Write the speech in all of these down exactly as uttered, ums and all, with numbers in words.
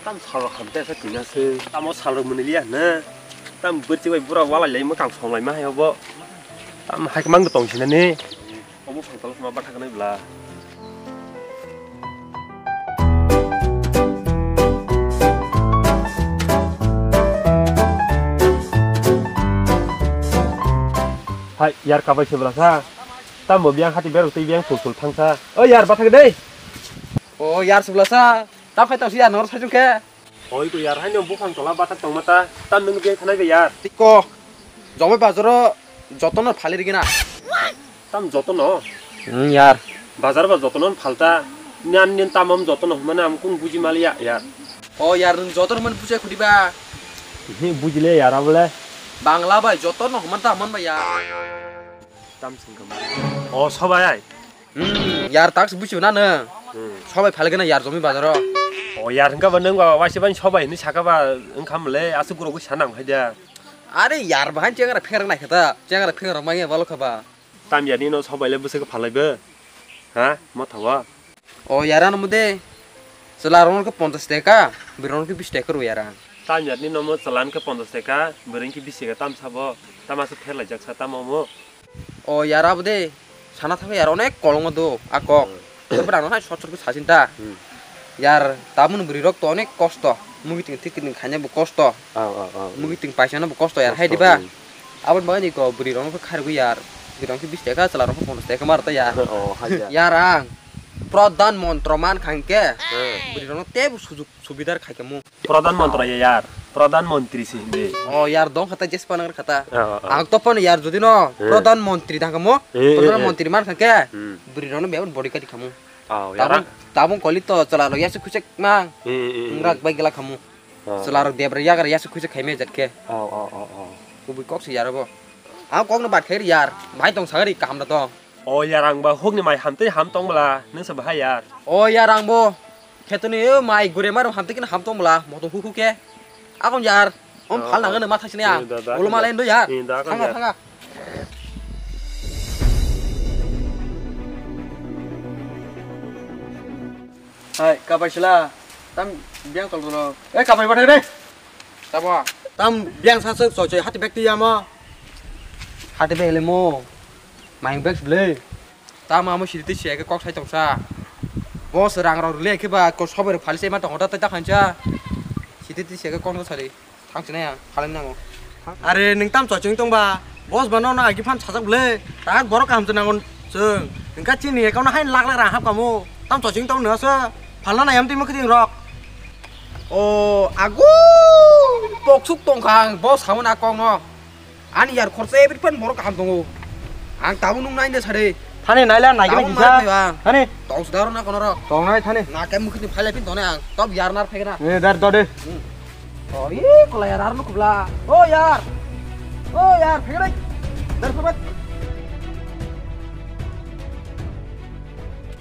Tam salrok ham tesa tina se. Tamo salrok mwnwi liya hwna. Tam bwrwi bai bura walai lai mwkhang songlai ma hai obo. Tam hai mang tong sinani. Obo phang tolo ma batha kanai bla. Hai yar kabai se bla sa. Tam bo biang hati berok tei biang sul sul thang sa. O yar batha dei. O yar se bla sa. Tam khai tong si yar nor sajung khe. Oi ko yar, haino buphang tola bathak tongma ta, tam nung je thanai be yar. Tiko, jomai bazaro jotono phali rigina. Tam jotono? Hmm, yar. Bazar ba jotono phalta, nyan nyan tamam jotono hmana am kun buji maliya yar. O yar, nung jotono man bujai khudi ba. Hi bujile yar abole. Bangla bai jotono hman ta hman ba yar. Tam singkam. O sobai ai. Hmm, yar tak se busibo na nung. Hmm. Sobai phalgana yar jomi bazaro. O yar hwnkha ba nung ba waisa ban sobai hinwi saka ba wngkha mole aswk gurogwi sanang hai da. Are yar bahan chengra pherang nai khata, chengra pherang manya balo kha ba. Tam yar nino sobai le bwswk phalaibo. Ha, mothawa. O yar ano mude. Chwla rong khe ponchas teka, bwrwi rong khe bis teka ro yar ang. Tam yar nino mo chwla khe ponchas teka, bwrwi khe bis teka tam sabo. Tam aswk pherlaijak sa tam omo. O yar abo de sana thangkha yar onek kolongo do a kok. Hmm. Tei bwrang no hai sot sot khe sasin ta. Hmm. Yar tabun bwrwi rok to onek kosto. Mugi ting thik ting khaina bo kosto. Aw, aw, aw. Mugi ting paisa no bo kosto yar hai diba. Hmm. Aboni bagwi ni ko bwrwi rok no kharwi yar. Bwrwi rok khe bis teka chwla rok khe ponchas teka mar ta yar. Oh, hai ya. Yar ang pradhan mantri man khangke. Hmm. Bwrwi rok no tebo sujuk subidar khai kamo. Pradhan Mantri ya yar. Pradhan Mantri se hindi. Oh, yar dong kata jes panang kata. Oh, oh. Ang to pan yar jodi no. Eh. Pradhan Mantri dang kamo. Eh, eh, Pradhan eh. Mantri man kake. Hmm. Bwrwi rok no bebon body kati kamo. Oh, yar. Tabung, tabung koli to chwla rok yasuk khusek mang. Eh, eh, eh, eh. Ngrak bai gela kamo. Oh. Chwla rok debra yagra yasuk khusek khaime jat khe. Oh, oh, oh, oh. Kubui kok se yar bo. Ang kok no bat khair yar. Bai tong sagari kaham da tong. O yar ang ba hukni mai hamtwi ham tong bwla, nwng se bahai yar. O yar ang bo khetoni o mai gure maro hamtwi khe ham tong bwla, moto hukhu khe. Akon yar, om phal nang nw ma thasini ang. Ulo malai ndo yar. Thanga, thanga. Hai, kabai sila. Tam biang tol tolo. Eh, kabai bathai re. Tamo. Tam biang sa sek soi soi hati bek ti yamo. Hati bek le mo. Maing bek ble. Tam amo sidi ti siya ke kok sai tong sa. Boss rang rok le ke ba ko sober phali se ma tong da ta khancha. Sidi ti siya ke kok no sari. Thang sinai ang, phaleng nango. Are, nwng tam choching tong ba? Boss ba nono agi phan sajak bwle. Tak borok kaham se nango chwng. Nwng kha chini account hain lakh lakh rang hap kamo. Tam choching tong nw se. Phalna nai am twi mwkhwtwng rok. O, ago. Boksuk tong kha ang, boss hamon akong no. Ani yar khorsa ebri phan borok kaham tongo. Ang tabuk nwng naina sari. Thani naila naikhe kisa. Thani. Tong sudaro na kono rok. Tong nai thani. Na kem mukhi phai lai phin tone ang. Tob yar nar phegena. Eh, dar dode. Hmm. Oh, ye kola yar ar nukubla. Oh, yar. Oh, yar, phegena. Dar phabat.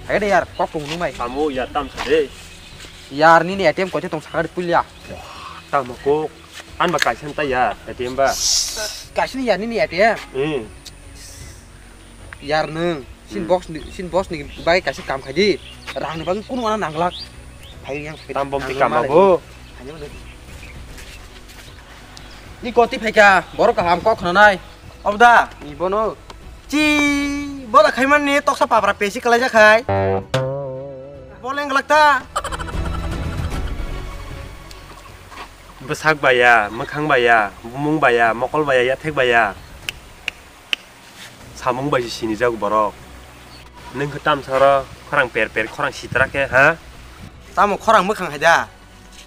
Phegena yar, kok kung nung mai. Kamu yar tam sade. Yar nini A T M kote tong sakari pulya. Tamo kok. An ba kaisa ta yar, A T M ba. Kaisa ni yar nini A T M. Hmm. Yar nwng, sin box ni, sin boss ni bai kaisa kam khai di. Rang ni bagwi kunu wana nanglak. Phai yang phai. Tam bom ti kam bo. Ni koti phai ka, borok kaham kok khna nai. Obda. Ni bono. Chi, bola khai man ni toksa papra pesi kalai ja khai. Boleng glak ta. Bwsak baya, mwkhang baya, bumung baya, mokol baya, yathek baya. Samung bai se sinijago borok. Nwng khe tamsaro khorang per per khorang sitra khe ha? Tamo khorang mwkhang hai da?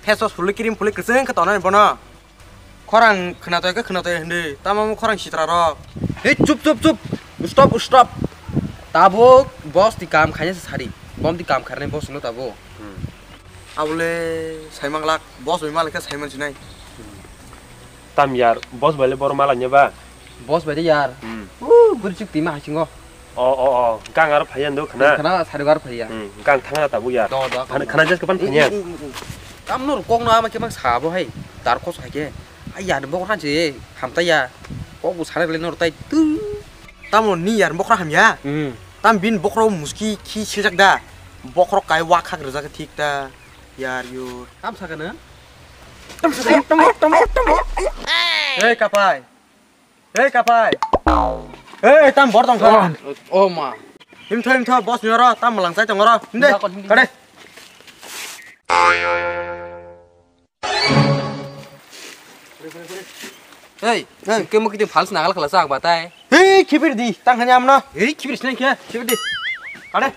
Face wash phulwi cream phulwi kwchwng khe tonani bono. Khorang khwnatoi khe khwnatoi hwnwi tamo omo khorang sitra rok. Hei chup chup chup. Stop stop. Tabuk boss ti kam khaina se sari. Bom ti kam kharnai boss no tabuk. Hmm. Abole saimanglak boss bai malai khe saiman sinai. Tam yar, boss bai le boro malai nya ba? Boss bai de yar. Hmm. Uh, guri chuk tima hasingo. O, o, o, gang aro phaiya ndo khana. Khana sari gar phaiya. Hmm, gang thangna tabuk yar. Do, do, khana, khana jas kapan phaiya. Kam nor kok no ama khe mang sabo hai. Dar kos hai khe. Ai yar bok han se hamta ya. Kok bu sare le nor tai tu. Tamo ni yar bokra hamya. Hmm. Tam bin bokra muski khi sejak da. Bokra kai wa khak rejak thik ta. Yar yur. Tam sakana? Ei, kapai. Ei, kapai. Ei, tam bor tong kha. Oh, oh, ma. Himtho, himtho, boss ni oro, tam malang chai tong oro. Himde, Dakon, himde. Kade. Ei, ei, kemo kiti false nagal khala sak batai. Ei, khibir di, tang hanya amno. Ei, khibir sinai khe, khibir di. Kade.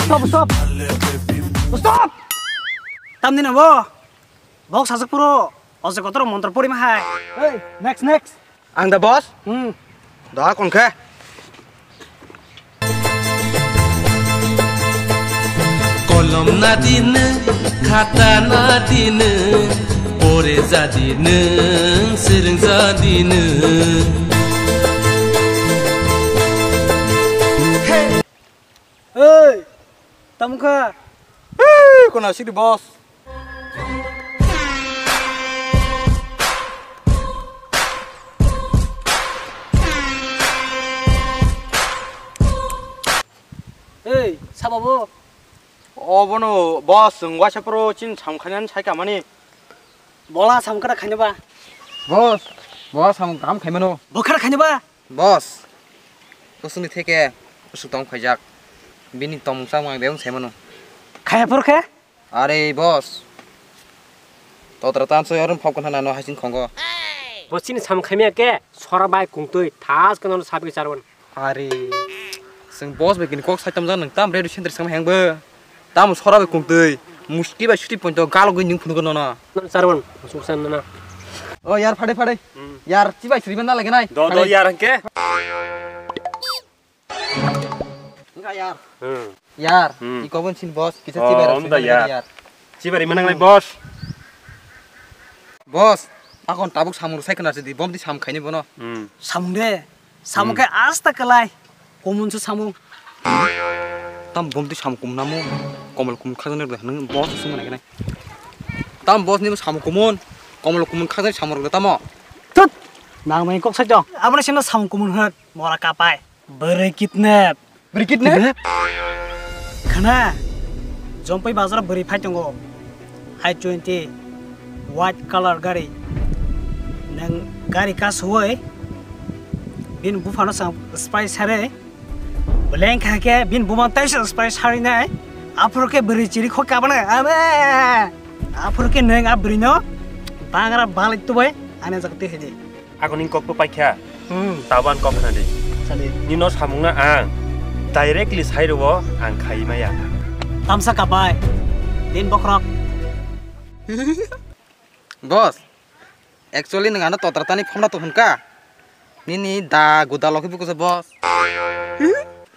Stop, stop. Stop! Tamni nabo? Bok sajak puro, ojek kotor montro pori ma hai. Hey, next, next. Ang da boss? Hmm. Da kon khe? Kolom na din, khata na din, pore ja din, sering ja din. Hey! Hey! Tamo kha? Hey! Kona sidi boss? Ei, sabo bo? Obono boss, chwng waisa phuru chini samung khainani sai kamani. Bola samung kara khainaba? Boss, bola samung kaham khaimano. Bo kara khainaba? Boss, kusungni theke kusuk tong khaijak. Bini tongmung chamung ang bebak sai mano. Khaya phuru khe? Are boss. Totra tan soi orom phok kana no hasing khongo. Bo chini samung khaimya khe sora bai kungtwi thas kana no sabri charwan. Are. Seng boss bai kini kok sai tamjak nang tam ready center sama hengbo. Tamo sora bai kungtwi. Musti bai suti ponto galogwi ning phunuk no na. Nang charwan, musuk san na. O yar phade phade. Hmm. Yar chibai sriban na lage nai. Do, do, phade. Yar hangke. Enggak yar. Hmm. Yar, hmm. Iko bon sin boss, kisa. Oh, chibai om da yar. Yar. Chibai manang nai boss. Boss, akon tabuk samung sai kana sidi, bom di sam khaini bono. Hmm. Samung de, samung hmm. Khe asta kalai. Kumun su samung. Tam bom di samung kum namu. Komal kum khajane de nang boss sung nai nai. Tam boss ni samung kumun. Komal kumun khajane samung rok tamo. Tut. Nang mai kok sajong. Abone sino samung kumun hot. Mora kapai. Bwrwi kidnap. Bwrwi kidnap? Khana, Jompui bazar bwrwi phai tongo. I twenty white color gari. Nang gari ka suwai. Bin buphano sang spy sare. Beleng kha khe bin buma taisa spy sari nai. Aphuru khe bwrwi chiri khok kabana. Abe. Aphuru khe nang a bwrwi no. Bangra balik tubai. Ane jak twi hidi. Ako ning kok paikha. Hmm. Taban kok khna di. Sadi. Nino samungna ang directly sai rwo ang khai maya. Tamsa kapai. Din bokrok. Boss, actually nang ano totra tani phone to hunka. Nini da guda loki buku boss.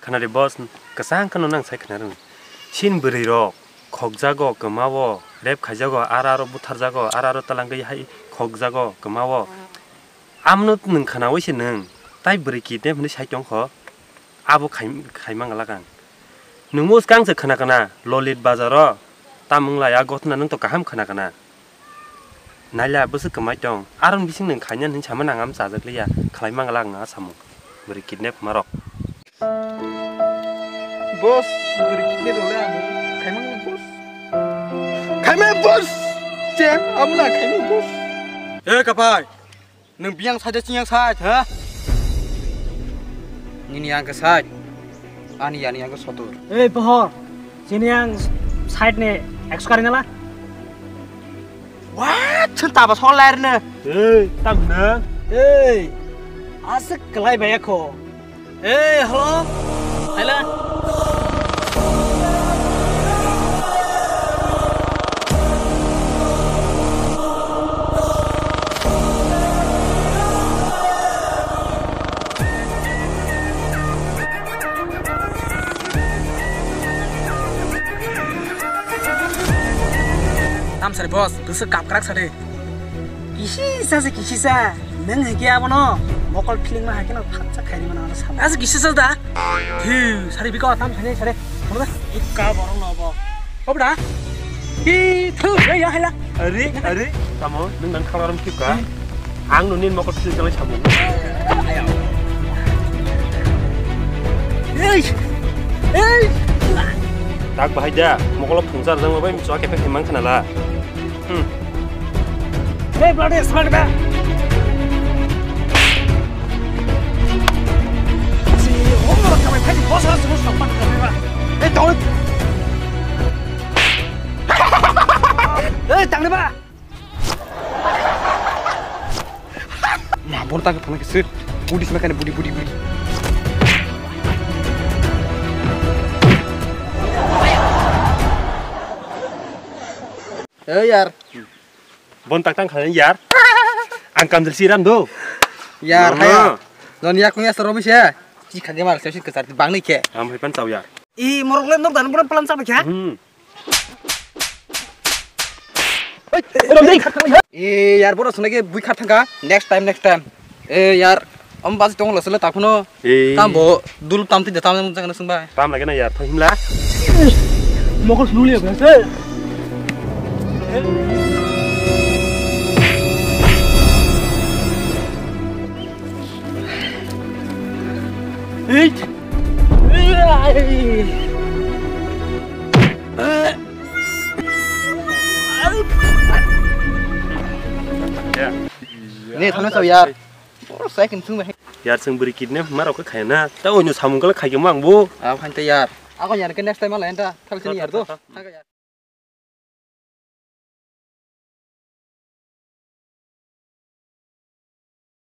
Khna di boss, kasang kano nang sai khna rung. Chin bwrwi rok khokjago, kwmao, rep khaijago, aro aro butharjago, aro aro talangwi hai khokjago, kwmao. Amno nwng khnaui se nwng, tai bwrwi kidnap hwnwi sai tong kho, abo khai, khai mang glak ang. Nwng mwskang se khna khna, Lolit bazaro, tam wng lai a gothna nwng to kaham khna khna. Naila bwswk kwmai tong, aroni bising nwng khaina hwnwi sama nang am chajak liya, khlai mang glak ang a samung, bwrwi kidnap marok. Boss, bwrwi kidney rwle ang khai mano boss. Khai mano boss. Che, amo na khai mano boss. E kapai, nwng biyang side, chiyang side, ha? Nini yang ke side, ani yani yang ke sotor. Ei pohor, chini yang side ni ekso kari nala. What? Chwng taba sol lair ne? Ei, tam na? Ei, aswk kwlai bai kho. Ei, hello. Hello. Sari boss, bwswk kapkrak sari. Kisisa se kisisa. Nwng hai khe abono mokol feeling ma hai khe no phatsa khairi mano ano sama. Asa kisisa da. Thiu, sari biko tam thani sari. Kono da? Ikka borong no bo. Obda? Hi, thu, ya, ya, hala. Ari, ari, tamo, nwng nang khalam kipka. Ang nini mokol sini jangai samung. Ei! Ei! Tak bahai da, mokolo phungsa rwjak bai mchwa kepek himang khnala. Hmm. Hey, bloody smart guy! Si, homo kamai phai boss house house stop man kamai ba. Hey, tong. Hey, tang ba. Ma, bono tangwi phano khe sir. Budi sima kani budi, budi, budi. Eh, yar. Bon tak tang khalai yar. Ang kamjil si ram do. Yar, no, haya. No. Non yak ngi asar robi se. Chi khage mar se si kesar bang ni khe. Am hai pan chau yar. I morok le nok dan bro plan sa kha. Hmm. Eh, yar, bono swnai khe bui kha thangkha. Next time, next time. Eh, yar, om baji tong lo sele takhuno. Eh. Tam bo dul tam ti de tam jang na sung bai. Tam lage na yar, thang himla. Mokol sunu le ba se. Ei. Ya. Ne, thangna chao, yar. Oh, second sung bai. Yar, sung beri kidnap ma rok khai na. Ta oino samung kala khai ke mang bo. Ah, phan te yar. Ako yar ke next time ala enta. Thal sini yar do. Thal, thal, thal. Thal ke yar.